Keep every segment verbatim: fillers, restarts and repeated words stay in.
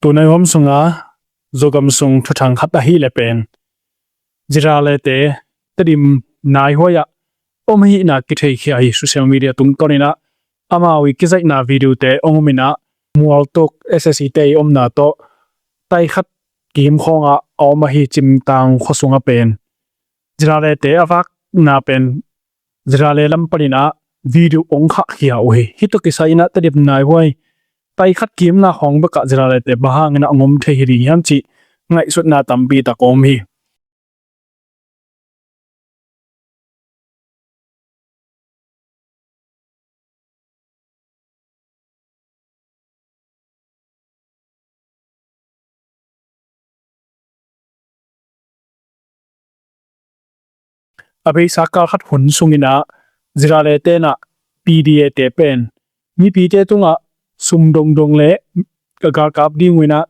Tunai hom sunga Zogam sung thuthang khat ahih leh pen Zirale te Tedim naihuai ah om ahihna kitheikhia hi. Social media tungtawn inah amau i kizaihna video te ong om inah mualtuk S S C te i omna tawh tai khat kim khawngah a om ahi Cimtang khua sungah pen Zirale te a vakna pen Zirale lam paninah video ong khahkhia uh hi. Hih tawh kisai inah Tedim naihuai tai khat kimna khawng bekah Zirale te bang hangin a ong om thei hi ding hiam cih ngaihsutna tampi tak om hi. A beisa kal khat hun sunginah Zirale tenah P D A te pen mipite tungah sum dongdong le galkap ding uh inah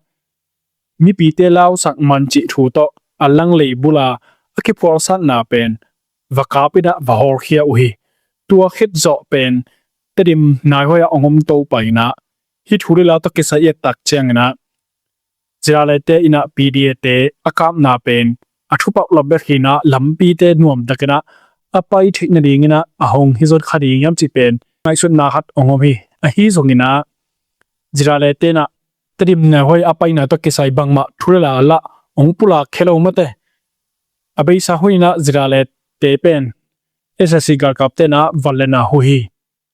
mipite lausak man cih thu tawh a langlei bula a kiphualsatna pen va kap inah va hawlkhia uh hi. Tua khit zawh pen Tedim naihuai ah ong om to pai inah hih thu le la tawh kisai i et tak cianginah Zirale te inah P D A te a kapna pen a thupauh lo bek hinah lampite nuamtakinah a pai theih nadinginah a hong hi zot kha ding hiam cih pen ngaihsutna khat ong om hi. Ahi zonginah Zirale tenah Tedim naihuai a paina tawh kisai bangmah thu le la lah ong pulak khia lo mate. A beisa huninah Zirale te pen S S C galkap tenah van le na huh hi.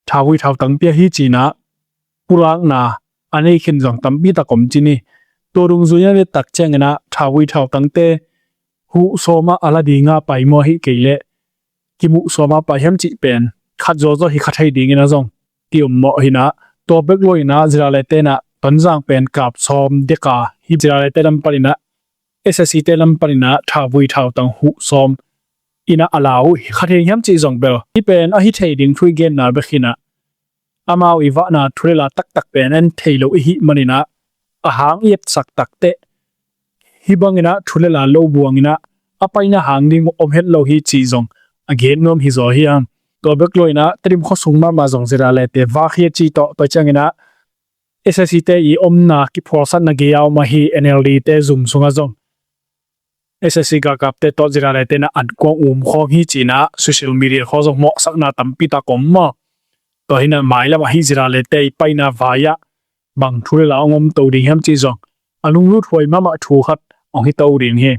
Thauvui thautang pia hi cinah pulakna a nei khin zong tampi tak om cin hi. Tua dungzui a vet tak cianginah thauvui thautangte huh sawmah a la dinga pai maw, ahih kei leh kimuh sawmah pai hiam cih pen khat zawzaw hi kha thei dingin a zong ki-om mawh hinah tua bek lo inah Zirale tenah Tonzang pen kap sawm deka hi. Zirale te lam paninah S S C te lam paninah thauvui thautang huh sawm inah a la uh hi kha thei hiam cih zong bel hih pen ahi thei ding thu i genna bek hinah amau i vahna thu le la taktak pen en thei lo i hih maninah a hang i etsak takteh hih banginah thu le la lo buanginah a paina hang ding om het lo hi cih zong a gen nuam hi zaw hi ang. Tua bek lo inah Tedim khua sung mahmah zong Zirale te vak hi a ci tawh tua cianginah S S C te i omna kiphualsatna gei a om ahi N L D te zum sungah zong S S C galkapte tawh Zirale tenah an kuang um khawng hi cinah social media khawng zong mawhsakna tampi tak om maw. Tua hinah mailam ahi Zirale te i paina vai-ah bang thu le la ong om to ding hiam cih zong a lunglut huai mahmah thu khat ong hi to ding hi.